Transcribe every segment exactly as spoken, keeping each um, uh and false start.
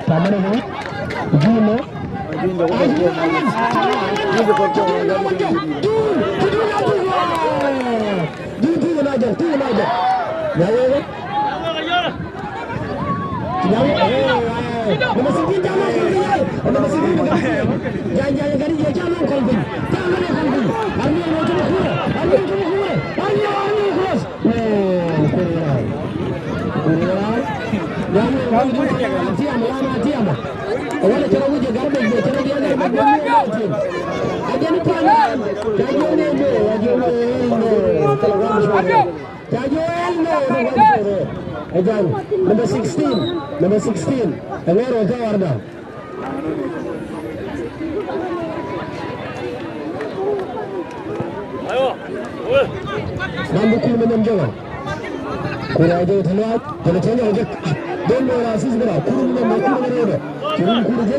Tamana ni. Juno. Juno. Juno. Juno. Juno. Juno. Juno. Juno. Number sixteen, jam a kɔl piny. Number sixteen, jam a kɔl piny. Jam, jam, jam, jam, jam a kɔl piny. Jam a kɔl piny. Army, army, army, army, army, army, cross. Oh, Kuria. Kuria. Jam a kɔl piny. Tiam, lama tiam. Wala cɛ rɔ wi̱c ɛ garbage, cɛ rɔ wi̱c ɛ garbage. Ajani pan. Ajani, ajani, ajani. Ca Joel, no, no, no, no. Ɛ jany. Number sixteen. Number sixteen. Ɛ ŋɛr wä kä warda. Nam bi kur mi nam jɔŋa. Kur a jɔŋ tɛn wa. Tɛn tɛn jɔŋ jɛ. Don bɛ ra sis bɛ ra. Kur mi nam, kur mi nam. Kur mi kur jɛ.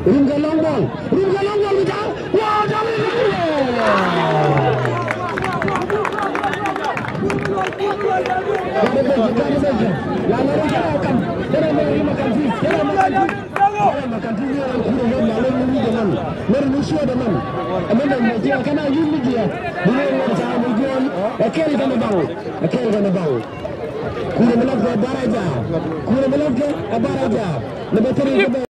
Rum kɛ long ball. Rum kɛ long ball bi ta̱a̱. Wow, ta̱a̱ bi ta̱a̱. Garbage, garbage. La la la la kam. Kɛnɛ mɛ ri ma kan fi. Kɛnɛ mɛ kan fi. Kɛnɛ mɛ kan fi. Kɛnɛ mɛ kan fi. Kɛnɛ mɛ kan fi. Kɛnɛ mɛ kan fi. Ɛmɛ mɛ mɛ jiɛ kɛnɛ yun mi jiɛ. Bi mɛ mɛ sa mi jiɛ. Ɛ kɛl kɛnɛ baŋ. Ɛ kɛl kɛnɛ baŋ. Kurɛ mi lɔt kɛ baraja. Kurɛ mi lɔt kɛ baraja. Lɛ bɛ tɛri kɛ bɛ.